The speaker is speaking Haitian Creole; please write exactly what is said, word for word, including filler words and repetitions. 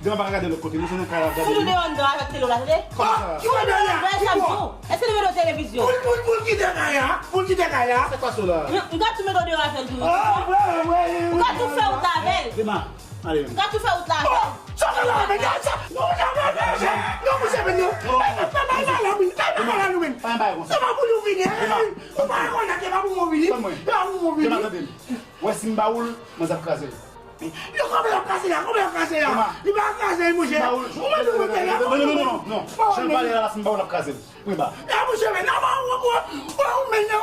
Demen pa ka gade lòt kote, nou se nan kay la ap gade. Fout ou deyò anndan avèk tele w la, tande? Kòman sa? Ki wè sa m di w? Èske nou mete w televizyon? Pou l, pou l, pou l kite kay la, pou l kite kay la. Se pa sa la. M ka tou mete w deyò avè l tou. Ou ka tou fè wout la avè l. Demen, ale. M ka tou fè wout la avè l. Sa fè la, men gade sa. Non, non, non, non, non, non, monchè, men non. Papa, papa, la, la, men. Papa, la, nou, men. Se pa pou nou vini, hein. Ou pa rekonèt, se pa pou mwen vini. Se pa pou mwen vini. Demen, tande m. Wè si m ba ou l, mwen ap kraze l. Yo, kòman y ap kraze la? Kòman y ap kraze la? Li pa kraze, monchè. Ou mande mwen la. Non, non, non, non, non. Jan l pale la, si m ba ou l ap kraze l. Wi, ba. Ya, monchè, men, non, ou, ou, ou, ou, men, non,